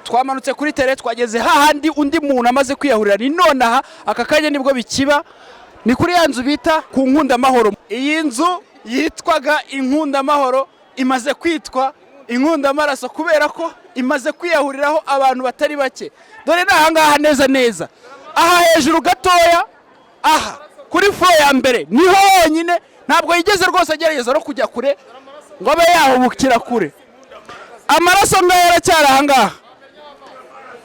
Twamanutse kuri terrain, twageze hahandi undi muntu amaze kwiyahurira. Ni nonaha aka kanya nibwo bikiba. Ni kuri ya nzu bita ku Nkundamahoro. Iyi nzu yitwaga Inkundamahoro imaze kwitwa Inkundamaraso kubera ko imaze kwiyahuriraho abantu batari bake. Dore ni ahangaha neza neza, aha hejuru gatoya, aha kuri floor ya mbere niho honyine. Ntabwo yigeze rwose agerageza no kujya kure ngo abe yahubukira kure. Amaraso ngaya aracyari ahangaha,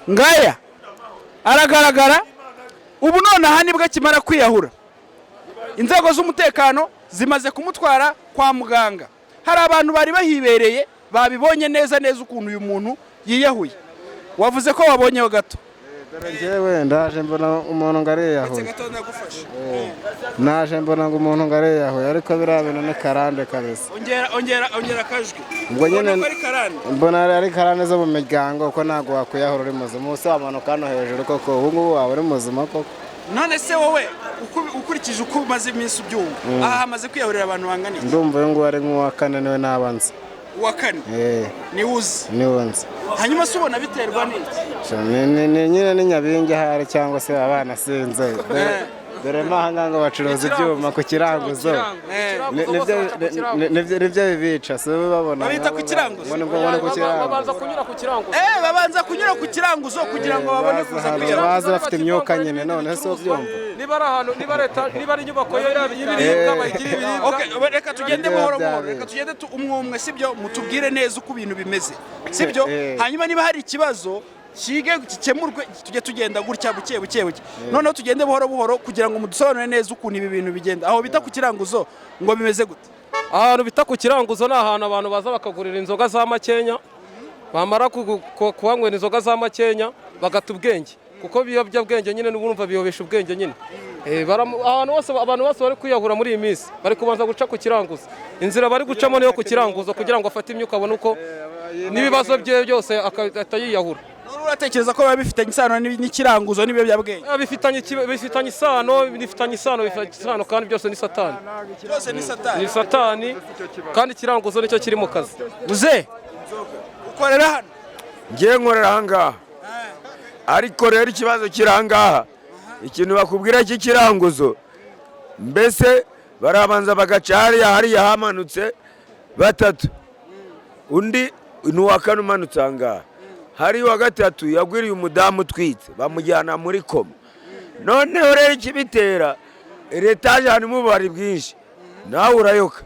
ngaya aragaragara. Ubu nonaha nibwo akimara kwiyahura, inzego z'umutekano zimaze kumutwara kwa muganga. Hari abantu bari bahibereye babibonye neza neza ukuntu uyu muntu yiyahuye. Wavuze ko wabonyeho gato. Dore njyewe ndaje mbona umuntu ngo ariyahuye. Gato ndagufasha. Naje mbona ngo umuntu ngo ariyahuye, ariko biriya bintu ni karande kabisa. Ongera, ongera, ongera akajwi. Ubwo nyine Ubona ko ari karande? Mbona ari karande zo mu miryango, kuko ntabwo wakwiyahura uri muzima. Ubu se wamanuka hano hejuru koko, ubu ngubu waba uri muzima koko? None se wowe ukurikije uko umaze iminsi ubyumva, aha hamaze kwiyahurira abantu bangana iki? Ndumva uyu nguyu ari nk'uwa kane, niwe naba nzi. Uwa kane? Eh. Niwe uzi? Niwe nzi. Hanyuma se ubona biterwa n'iki? Ni nyine ni nyabingi ahari cyangwa se abana sinze. Dore mo aha ngaha ngo bacuruza ibyuma ku kiranguzo. Nibyo bibica, si babona. Babita ku kiranguzo? Ngo nibwo ngo ni ku kiranguzo. Babanza kunyura ku kiranguzo. Babanza kunyura ku kiranguzo kugira ngo babone Baza kuza hano, kwiyahura. baza bafite imyuka nyine, none se ubyumva? Niba ari ahantu, niba leta, niba ari inyubako y'ibiribwa, bayigira ibiribwa. Okay, reka tugende Nibyo buhoro bya buhoro. bintu. Reka tugende umwe umwe, sibyo? Mutubwire neza uko ibintu bimeze, sibyo? Eh. Hanyuma niba hari ikibazo kige gikemurwe, tujye tugenda gutya buke buke buke. Noneho tugende buhoro buhoro kugira ngo mudusobanurire neza ukuntu ibi bintu bigenda. Aho bita ku kiranguzo ngo bimeze gute? Ahantu bita ku kiranguzo ni ahantu abantu baza bakagurira inzoga za makenya, bamara kuhanywera inzoga za makenya bagata ubwenge, kuko ibiyobyabwenge nyine n'ubu biyobesha ubwenge nyine. Ahantu hose abantu bose bari kwiyahura muri iyi minsi bari kubanza guca ku kiranguzo. Inzira bari gucamo niyo ku kiranguzo, kugira ngo afate imyuka, abone uko n'ibibazo bye byose agahita yiyahura. None uratekereza ko biba bifitanye isano n'ikiranguzo n'ibiyobyabwenge? Bifitanye isano, bifitanye isano, bifitanye isano, kandi byose ni Satani. Byose ni Satani. Ni Satani, kandi ikiranguzo nicyo kiri mu kazi. Uze ukorera hano? Ngiye nkorera ahangaha, ariko rero ikibazo kiri ahangaha, ikintu bakubwira cy'ikiranguzo, mbese barabanza bagaca hariya, hariya hamanutse batatu, undi ni uwa kane umanutse ahangaha. Hari uwa gatatu yagwiriye umudamu utwite, bamujyana muri koma. Noneho rero ikibitera, etaje harimo ububari bwinshi, nawe urayoka.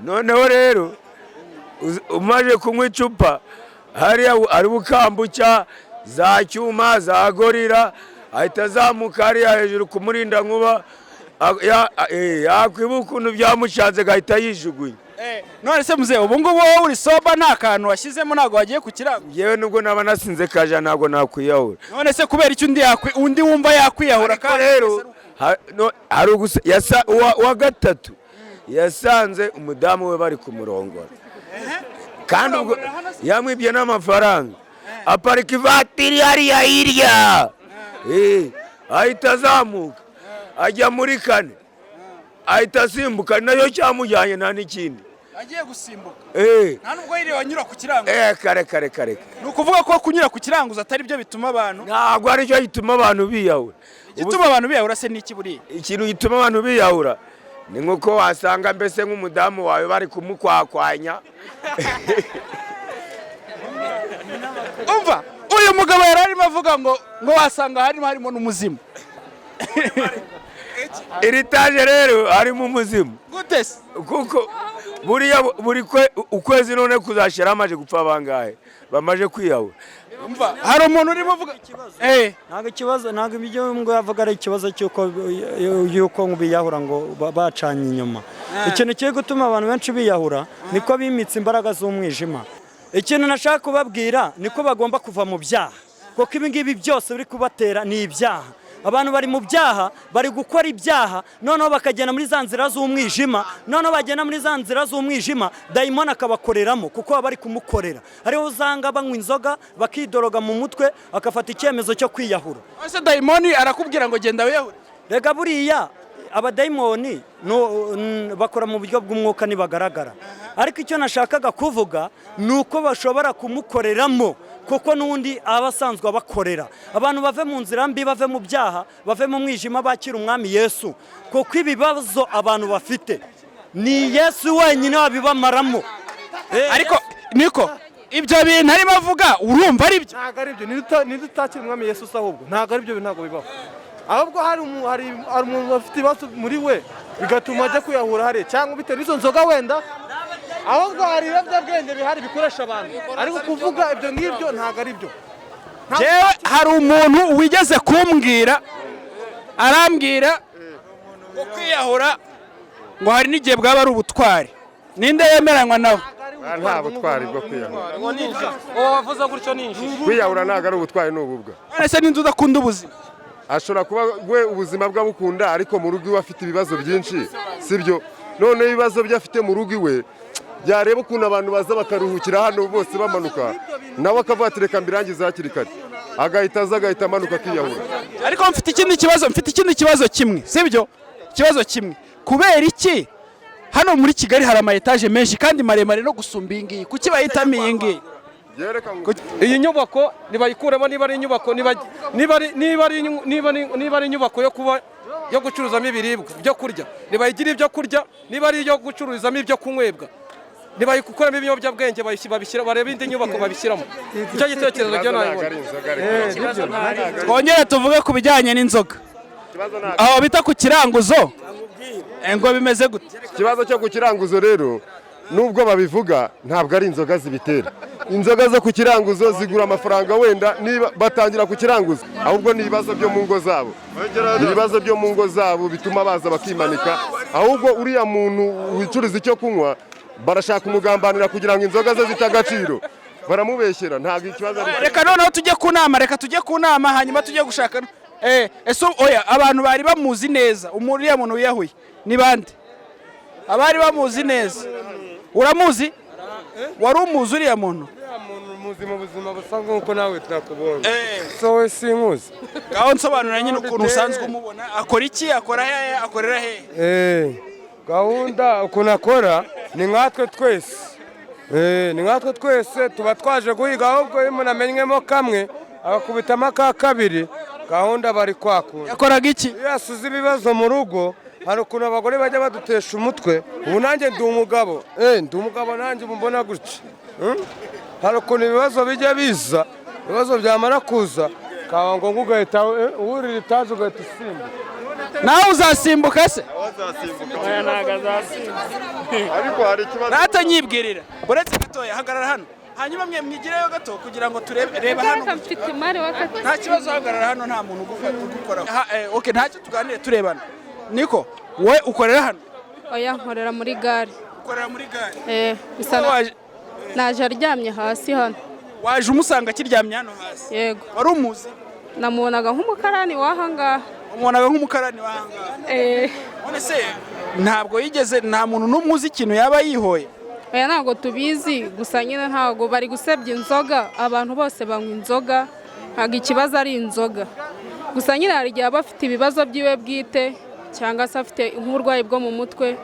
Noneho rero umaze kunywa icupa hariya ari bukambucya za cyuma za gorira, ahita azamuka hariya hejuru ku murindankuba, yakwibuka ukuntu byamushatse agahita yijugunya. None se muzehe, ubu ngubu wowe uri sober, nta kantu washyizemo, ntabwo wagiye ku kirango? Yewe, nubwo naba nasinze kaja, ntabwo nakwiyahura. None se kubera icyo undi wumva yakwiyahura? Ariko rero no, hari uwa gatatu yasanze umudamu we bari kumurongora, kandi ubwo yamwibye n'amafaranga, aparika ivatiri hariya hirya, ahita azamuka ajya muri kane, ahita asimbuka, nayo cyamujyanye, nta n'ikindi. Agiye gusimbuka? Eh. Nta nubwo yiriwe anyura ku kirango? Kare kare kare. Ni ukuvuga ko kunyura ku kiranguzo atari byo bituma abantu Ntabwo aricyo gituma abantu biyahura. Igituma abantu biyahura se ni iki buriya? Ikintu gituma abantu biyahura ni nk'uko wasanga mbese nk'umudamu wawe bari kumukwakwanya. Umva, uyu mugabo yari arimo avuga ngo wasanga harimo n'umuzimu. Iri taje rero harimo umuzimu. Gute se? Kuko buriya buri ukwezi none kuzashyira hamaze gupfa bangahe bamaze kwiyahura? Umva, hari umuntu urimo uvuga. Ntabwo ikibazo, ntabwo ibyo ngo yavuga ari ikibazo cy'uko yuko biyahura ngo bacanye inyuma. Ikintu kiri gutuma abantu benshi biyahura niko bimitse imbaraga z'umwijima. Ikintu nashaka kubabwira niko bagomba kuva mu byaha, kuko ibi ngibi byose biri kubatera ni ibyaha. Abantu bari mu byaha, bari gukora ibyaha, noneho bakagenda muri za nzira z'umwijima. Noneho bagenda muri za nzira z'umwijima, dayimoni akabakoreramo, kuko baba bari kumukorera. Hariho usanga banywa inzoga, bakidoroga mu mutwe, agafata icyemezo cyo kwiyahura. Ese dayimoni arakubwira ngo genda wiyahure? Rega buriya Abadayimoni bakora mu buryo bw'umwuka, ntibagaragara. Ariko icyo nashakaga kuvuga ni uko bashobora kumukoreramo, kuko n'undi aba asanzwe abakorera. Abantu bave mu nzira mbi, bave mu byaha, bave mu mwijima, bakira Umwami Yesu, kuko ibibazo abantu bafite ni Yesu wenyine wabibamaramo. Ariko niko ibyo bintu arimo avuga, urumva ari byo? Ntabwo ari byo. Ninde utakira Umwami Yesu se? Ahubwo ntabwo ari byo bintu, ntabwo bibaho. Ahubwo hari umuntu ufite ibibazo muri we bigatuma ajya kwiyahura hariya, cyangwa bitewe n'izo nzoga wenda. Ahubwo hari ibiyobyabwenge bihari bikoresha abantu, ariko kuvuga ibyo ngibyo ntabwo ari byo. Jewe hari umuntu wigeze kumbwira, arambwira ngo kwiyahura ngo hari n'igihe bwaba ari ubutwari. Ninde yemeranywa nawe? Nta butwari bwo kwiyahura. Uwo wavuze gutyo ni injiji. Kwiyahura ntabwo ari ubutwari, ni ububwa. None se ninde udakunda ubuzima? Ashobora kuba we ubuzima bwe abukunda, ariko mu rugo iwe afite ibibazo byinshi, sibyo? Noneho ibibazo bye afite mu rugo iwe, yareba ukuntu abantu baza bakaruhukira hano bose bamanuka, nawe akavuga ati: "Reka mbirangize hakiri kare", agahita aza, agahita amanuka akiyahura. Ariko mfite ikindi kibazo, mfite ikindi kibazo kimwe, sibyo? Ikibazo kimwe: kubera iki hano muri Kigali hari ama etaje menshi kandi maremare no gusumba iyi ngiyi? Kuki bahitamo iyi ngiyi? Yereka ngo Iyi nyubako nibayikuremo. Niba ari inyubako, niba ari inyubako yo kuba yo gucuruzamo ibiribwa byo kurya, nibayigire ibyo kurya. Niba ari iyo gucururizamo ibyo kunywebwa, nibayikuremo ibiyobyabwenge, babishyira, barebe indi nyubako babishyiramo. Icyo gitekerezo cyo Ikibazo ntabwo nabibona. ari inzoga, ariko Twongere tuvuge ku bijyanye n'inzoga. Ikibazo ntabwo Aho bita ku kiranguzo, ngo bimeze gute? Ikibazo cyo ku kiranguzo rero, nubwo babivuga, ntabwo ari inzoga zibitera. Inzoga zo ku kiranguzo zigura amafaranga wenda niba batangira ku kiranguzo. Ahubwo ni ibibazo byo mu ngo zabo, ni ibibazo byo mu ngo zabo bituma baza bakimanika. Ahubwo uriya muntu wicuruza icyo kunywa barashaka kumugambanira kugira ngo inzoga ze zite agaciro, baramubeshyera. Ntabwo ikibazo ari Reka noneho tujye ku nama, reka tujye ku nama, hanyuma tujye gushaka. Ese oya, abantu bari bamuzi neza uriya muntu wiyahuye ni bande? Abari bamuzi neza, uramuzi? Wari umuzi uriya muntu? Muzi mu buzima busanzwe nk'uko nawe twakubonye. So we sinkuzi. Ngaho nsobanura nyine ukuntu usanzwe umubona. Akora iki? Akora hehe? Akorera hehe? Gahunda ukuntu akora ni nkatwe twese. Ni nkatwe twese tuba twaje guhiga. Ahubwo iyo umuntu amenyemo kamwe agakubitamo aka kabiri, gahunda bari kwakura. Yakoraga iki? Iyo yasize ibibazo mu rugo, hari ukuntu abagore bajya badutesha umutwe. Ubu nanjye ndi umugabo, ndi umugabo nanjye ubu mbona gutya. Hari ukuntu ibibazo bijya biza, ibibazo byamara kuza kaba ngombwa ugahita wurira itaje, ugahita usimbuka. Nawe uzasimbuka se? Ariko hari ikibazo. Rata nyibwirira, uretse gatoya, hagarara hano, hanyuma mwe mwigireyo gato kugira ngo turebe. Reba hano. Reka, mfite imari wakati. Nta kibazo, hagarara hano, nta muntu ugufata ugukoraho. Okay, ntacyo, tuganire turebana. Niko wowe ukorera hano? Oya, nkorera muri gare. Ukorera muri gare? Eh, bisa naje aryamye hasi hano. Waje umusanga akiryamye hano hasi? Yego. Wari umuzi? Namubonaga nk'umukarani w'aha ngaha. Umubonaga nk'umukarani w'aha ngaha? Eh. None se ntabwo yigeze, nta muntu n'umwe uzi ikintu yaba yihoye? Oya, ntabwo tubizi. Gusa nyine ntabwo bari gusebya inzoga. Abantu bose banywa inzoga, ntabwo ikibazo ari inzoga. Gusa nyine hari igihe aba afite ibibazo byiwe bwite, cyangwa se afite nk'uburwayi bwo mu mutwe.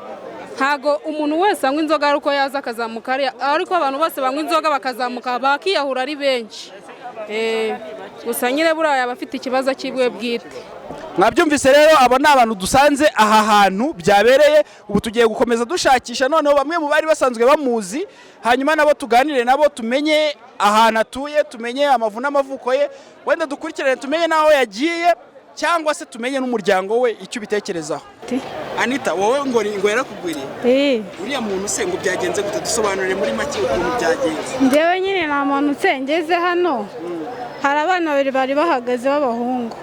Ntabwo umuntu wese anywa inzoga ari uko yaza akazamuka hariya, ariko abantu bose banywa inzoga bakazamuka bakiyahura ari benshi. Gusa nyine buriya yaba afite ikibazo cy'iwe bwite. Mwabyumvise rero, abo ni abantu dusanze aha hantu byabereye. Ubu tugiye gukomeza dushakisha noneho bamwe mu bari basanzwe bamuzi, hanyuma nabo tuganire nabo, tumenye ahantu atuye, tumenye amavu n'amavuko ye, wenda dukurikirane tumenye n'aho yagiye, cyangwa se tumenye n'umuryango we icyo ubitekerezaho. Anita, wowe ngo yarakugwiriye? Eh. Uriya muntu se ngo byagenze gute? Dusobanurire muri make ukuntu byagenze. Njyewe nyine namanutse ngeze hano, hari abana babiri bari bahagaze b'abahungu.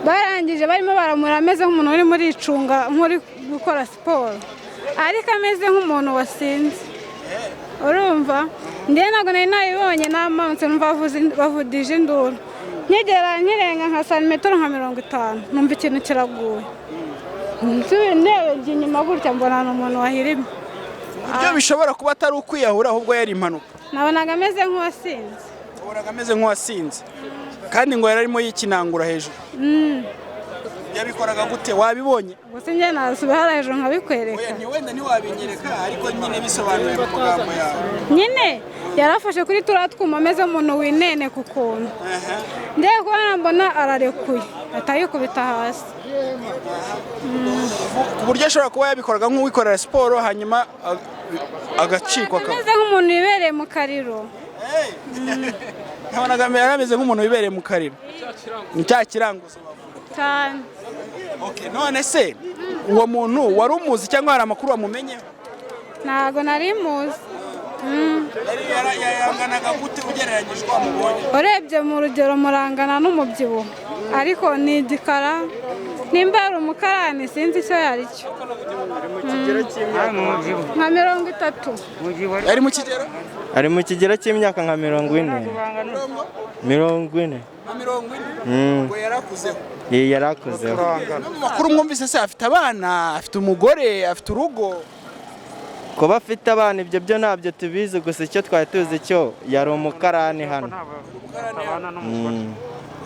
Barangije barimo baramura, ameze nk'umuntu uri muri icunga, nk'uri gukora siporo, ariko ameze nk'umuntu wasinze. Urumva, njyewe ntabwo nari nabibonye. Namanutse numva bavugije induru, nkigera nkirenga nka santimetero nka 50, numva ikintu kiraguye. Ndebye inyuma gutya, mbona ni umuntu wahirimye. Ibyo bishobora kuba atari ukwiyahura, ahubwo yari impanuka. Nabonaga ameze nk'uwasinze. Wabonaga ameze nk'uwasinze, kandi ngo yari arimo yikinangura hejuru. Yabikoraga gute? Wabibonye? Gusa njye nasubira hariya hejuru nkabikwereka. Oya, wenda ntiwabinyereka, ariko nyine bisobanuye mu magambo yawe. Nyine yarafashe kuri turiya twuma ameze nk'umuntu winene ku kuntu ngiye kubona mbona ararekuye ahita yikubita hasi. Ku buryo ashobora kuba yabikoraga nk'uwikorera siporo, hanyuma agacikwa akaba ameze nk'umuntu wibereye mu kariro. Nabonaga yari ameze nk'umuntu wibereye mu kariro, ni cya kiranguzo. Cyane. Okay, none se uwo muntu wari umuzi cyangwa hari amakuru wamumenyeho? Ntabwo nari muzi. Yari yanganaga gute ugereranyije uko wamubonye? Urebye mu rugero murangana n'umubyibuho, ariko ni igikara, nimba yari umukarani sinzi icyo yari cyo, nka 30. Yari mu kigero? Ari mu kigero cy'imyaka nka 40. 40. Nka 40? Ubwo yarakuzeho. Ye, yarakuzeho. No mu makuru mwumvise se afite abana, afite umugore, afite urugo? Kuba afite abana ibyo byo ntabyo tubizi, gusa icyo twari tuzi cyo yari umukarani hano.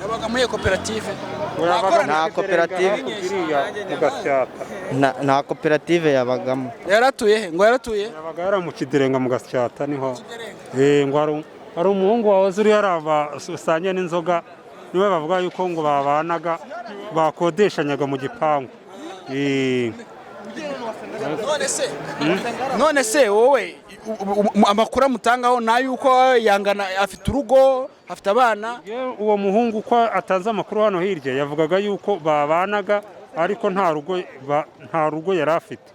Yabaga muri iyo koperative? Nta koperative, nta koperative yabagamo. Yaratuye he? Ngo yaratuye? Yabaga yari mu Kiderenga mu Gasyata niho. Ngo hari umuhungu wahoze uri hariya basanye n'inzoga, niwe bavuga yuko ngo babanaga, bakodeshanyaga mu gipangu. None se wowe amakuru amutangaho ni ay'uko yangana, afite urugo, afite abana? Uwo muhungu uko atanze amakuru hano hirya yavugaga yuko babanaga, ariko nta rugo nta rugo yari afite.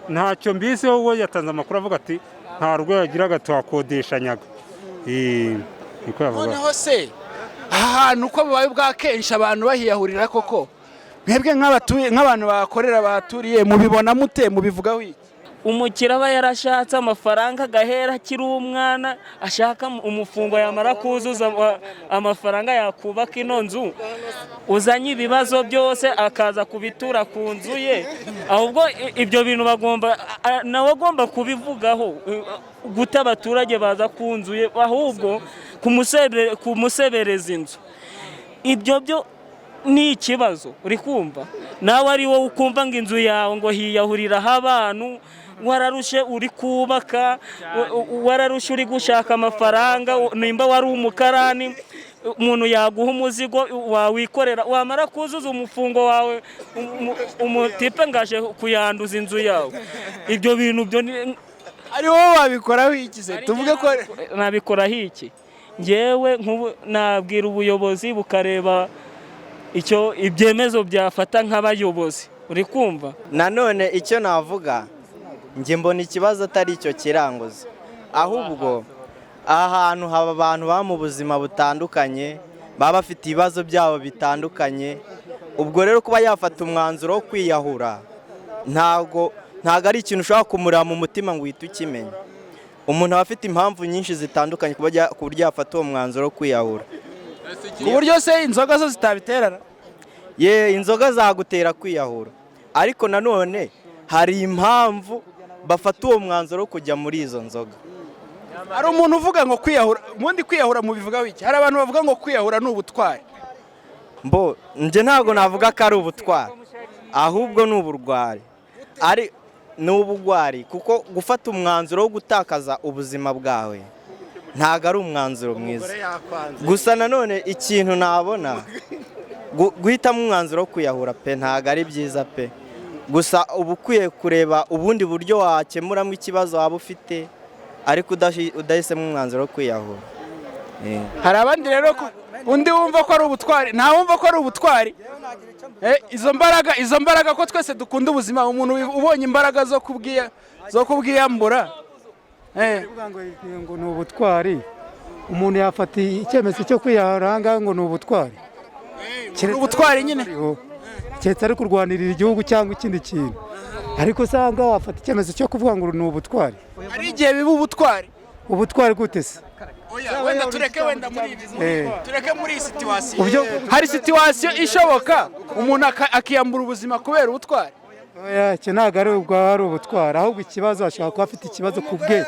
Ntacyo mbizi, wowe yatanze amakuru avuga ati nta rugo yagiraga, tuhakodeshanyaga. Niko yavugaga. Noneho se aha hantu uko bubaye bwa kenshi abantu bahiyahurira koko, mwebwe nk'abatuye, nk'abantu bahakorera bahaturiye, mubibona mute? Mubivugaho iki? Umukire aba yarashatse amafaranga agahera akiri umwana, ashaka umufungo, yamara kuzuza amafaranga yakubaka ino nzu, uzanye ibibazo byose akaza kubitura ku nzu ye. Ahubwo ibyo bintu bagomba nawe agomba kubivugaho, guta abaturage baza ku nzu ye, ahubwo kumusebereza inzu, ibyo byo ni ikibazo. Uri kumva nawe ari wowe ukumva ngo inzu yawe ngo hiyahuriraho abantu, wararushe uri kubaka, wararushe uri gushaka amafaranga, nimba wari umukarani umuntu yaguha umuzigo wawikorera, wamara kuzuza umufungo wawe umutipe ngaje kuyanduza inzu yawe, ibyo bintu byo ari wowe wabikoraho iki se? Tuvuge ko nabikoraho iki? Njyewe nabwira ubuyobozi bukareba icyo ibyemezo byafata nk'abayobozi. Uri kumva? Nanone icyo navuga, njye mbona ikibazo atari icyo kiranguzo, ahubwo aha hantu haba abantu baba mu buzima butandukanye, baba bafite ibibazo byabo bitandukanye. Ubwo rero kuba yafata umwanzuro wo kwiyahura ntabwo ari ikintu ushobora kumureba mu mutima ngo uhite ukimenya. Umuntu aba afite impamvu nyinshi zitandukanye ku buryo yafata uwo mwanzuro wo kwiyahura. Ku buryo se inzoga zo zitabiterana? Ye, inzoga zagutera kwiyahura, ariko nanone hari impamvu bafata uwo mwanzuro wo kujya muri izo nzoga. Hari umuntu uvuga ngo kwiyahura, ubundi kwiyahura mubivugaho iki? Hari abantu bavuga ngo kwiyahura ni ubutwari. Mbo njye ntabwo navuga ko ari ubutwari, ahubwo ni uburwari. Ari ni ubugwari, kuko gufata umwanzuro wo gutakaza ubuzima bwawe ntabwo ari umwanzuro mwiza. Gusa nanone ikintu nabona, guhitamo umwanzuro wo kwiyahura pe ntabwo ari byiza pe. Gusa uba ukwiye kureba ubundi buryo wakemuramo ikibazo waba ufite, ariko udahisemo umwanzuro wo kwiyahura. Hari abandi rero undi wumva ko ari ubutwari, nta wumva ko ari ubutwari. Izo mbaraga ko twese dukunda ubuzima, umuntu ubonye imbaraga zo kubwiyambura ngo ni ubutwari. Umuntu yafata icyemezo cyo kwiyahura ngo ni ubutwari. Ubutwari nyine keretse ari kurwanirira igihugu cyangwa ikindi kintu, ariko usanga wafata icyemezo cyo kuvuga ngo ni ubutwari. Hari igihe biba ubutwari. Ubutwari gute se? Oya, wenda tureke, wenda muri ibi, tureke muri iyi situation. Hari situation ishoboka umuntu akiyambura ubuzima kubera ubutwari. Oya, icyo ntabwo ari ubutwari, ahubwo ikibazo ashobora kuba afite ikibazo ku bwe,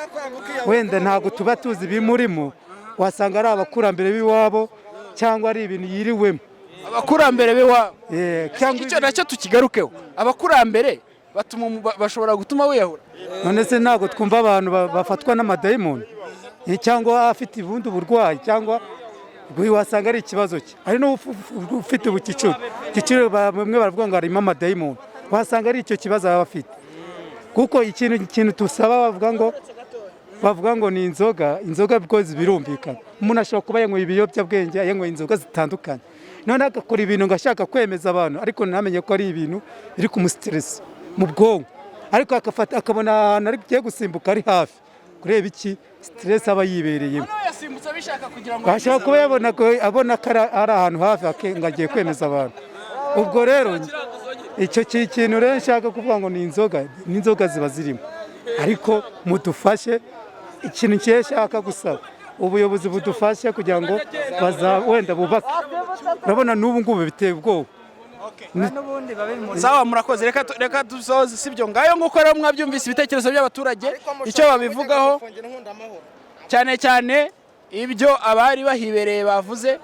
wenda ntabwo tuba tuzi ibimurimo, wasanga ari abakurambere b'iwabo cyangwa ari ibintu yiriwemo. Abakurambere b'iwabo. Cyangwa icyo nacyo tukigarukeho, abakurambere batuma bashobora gutuma wiyahura. None se ntabwo twumva abantu bafatwa n'amadayimoni, cyangwa afite ubundi burwayi, cyangwa wasanga ari ikibazo cye, hari n'ufite ubukiciro igiciro, bamwe baravuga ngo harimo amadayimoni, wasanga ari icyo kibazo aba afite. Kuko ikintu tusaba, bavuga ngo ni inzoga. Inzoga rwose birumvikana, umuntu ashobora kuba yanyweye ibiyobyabwenge, yanyweye inzoga zitandukanye, none agakora ibintu ngo ashaka kwemeza abantu, ariko ntamenye ko ari ibintu biri kumusiteresa mu bwonko, ariko agafata akabona ahantu agiye gusimbuka ari hafi kureba iki stress aba yibereyemo. Yasimbutse abishaka kugira ngo Ashobora kuba yabona ko abona ko ari ahantu hafi, ngo agiye kwemeza abantu. Ubwo rero icyo kintu rero nshaka kuvuga ngo ni inzoga, n'inzoga ziba zirimo, ariko mudufashe. Ikintu ngiye nshaka gusaba ubuyobozi, budufashe kugira ngo baza wenda bubake. Urabona n'ubu ngubu biteye ubwoba. Sawa, murakoze. Reka dusoze, sibyo? Ngayo nguko rero, mwabyumvise ibitekerezo by'abaturage icyo babivugaho, cyane cyane ibyo abari bahibereye bavuze.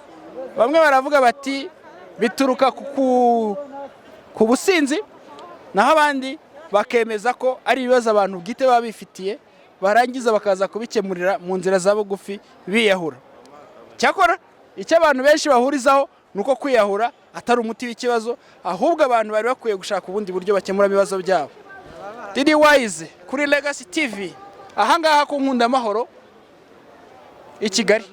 Bamwe baravuga bati bituruka ku businzi, naho abandi bakemeza ko ari ibibazo abantu bwite baba bifitiye, barangiza bakaza kubikemurira mu nzira za bugufi biyahura. Cyakora icyo abantu benshi bahurizaho ni uko kwiyahura atari umuti w'ikibazo, ahubwo abantu bari bakwiye gushaka ubundi buryo bakemura ibibazo byabo. Didi Wise kuri Legacy TV, ahangaha ku Nkundamahoro i Kigali.